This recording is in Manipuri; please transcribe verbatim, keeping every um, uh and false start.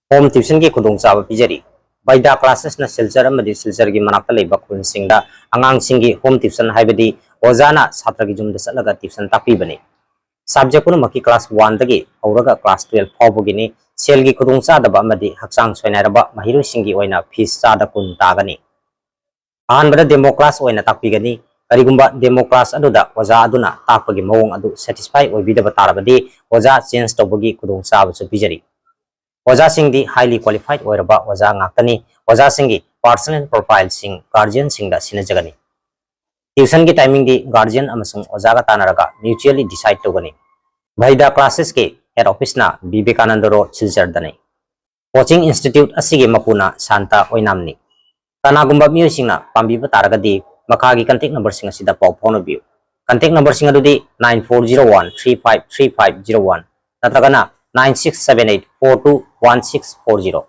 Home tuition ꯒꯤ ꯈꯨꯗꯣꯡꯆꯥꯕ ꯄꯤꯖꯔꯤ꯫ ꯕꯩꯗꯥ classes ꯅ ꯁꯤꯜꯆꯔ ꯑꯃꯗꯤ ꯁꯤꯜꯆꯔꯒꯤ ꯃꯅꯥꯛꯇ ꯂꯩꯕ ꯈꯨꯜꯁꯤꯡꯗ ꯑꯉꯥꯡꯁꯤꯡꯒꯤ home tuition, ꯍꯥꯏꯕꯗꯤ ꯑꯣꯖꯥꯅ ꯁꯥꯇ꯭ꯔꯒꯤ ꯌꯨꯝꯗ ꯆꯠꯂꯒ tuition ꯇꯥꯛꯄꯤꯕꯅꯤ꯫ Subject ꯄꯨꯝꯅꯃꯛꯀꯤ class one ꯗꯒꯤ ꯍꯧꯔꯒ class twelve ꯐꯥꯎꯕꯒꯤꯅꯤ꯫ ꯁꯦꯜꯒꯤ ꯈꯨꯗꯣꯡꯆꯥꯗꯕ ꯑꯃꯗꯤ ꯍꯛꯆꯥꯡ ꯁꯣꯏꯅꯥꯏꯔꯕ ꯃꯍꯩꯔꯣꯏꯁꯤꯡꯒꯤ ꯑꯣꯏꯅ fees ꯆꯥꯗ ꯀꯨꯟ ꯇꯥꯒꯅꯤ꯫ ꯑꯍꯥꯟꯕꯗ demo class ꯑꯣꯏꯅ ꯇꯥꯛꯄꯤꯒꯅꯤ꯫ ꯀꯔꯤꯒꯨꯝꯕ demo class ꯑꯗꯨꯗ ꯑꯣꯖꯥ ꯑꯗꯨꯅ ꯇꯥꯛꯄꯒꯤ ꯃꯑꯣꯡ ꯑꯗꯨ satisfy ꯑꯣꯏꯕꯤꯗꯕ ꯇꯥꯔꯕꯗꯤ, ꯑꯣꯖꯥ change ꯇꯧꯕꯒꯤ ꯈꯨꯗꯣꯡꯆꯥꯕꯁꯨ ꯄꯤꯖꯔꯤ꯫ ꯑꯣꯖꯥꯁꯤꯡꯗꯤ highly qualified ꯑꯣꯏꯔꯕ ꯑꯣꯖꯥ ꯉꯥꯛꯇꯅꯤ꯫ ꯑꯣꯖꯥꯁꯤꯡꯒꯤ personal profile ꯁꯤꯡ guardian ꯁꯤꯡꯗ ꯁꯤꯟꯅꯖꯒꯅꯤ꯫ Tuition ꯒꯤ timing ꯗꯤ guardian ꯑꯃꯁꯨꯡ ꯑꯣꯖꯥꯒ ꯇꯥꯟꯅꯔꯒ mutually decide ꯇꯧꯒꯅꯤ꯫ ꯚꯩꯗꯥ classes ꯀꯤ head office ꯅ ꯕꯤꯕꯦꯀꯥꯅꯟꯗ ꯔꯣꯗ, ꯁꯤꯜꯆꯔꯗꯅꯤ꯫ Coaching institute ꯑꯁꯤꯒꯤ ꯃꯄꯨꯅ ꯁꯥꯟꯇ ꯑꯣꯏꯅꯥꯝꯅꯤ꯫ ꯀꯅꯥꯒꯨꯝꯕ ꯃꯤꯑꯣꯏꯁꯤꯡꯅ ꯄꯥꯝꯕꯤꯕ ꯇꯥꯔꯒꯗꯤ, ꯃꯈꯥꯒꯤ contact number ꯁꯤꯡ ꯑꯁꯤꯗ ꯄꯥꯎ ꯐꯥꯎꯅꯕꯤꯌꯨ꯫ Contact number ꯁꯤꯡ ꯑꯗꯨꯗꯤ nine four zero one three five three five zero one ꯅꯠꯇ꯭ꯔꯒꯅ nine six seven eight four two one six four zero꯫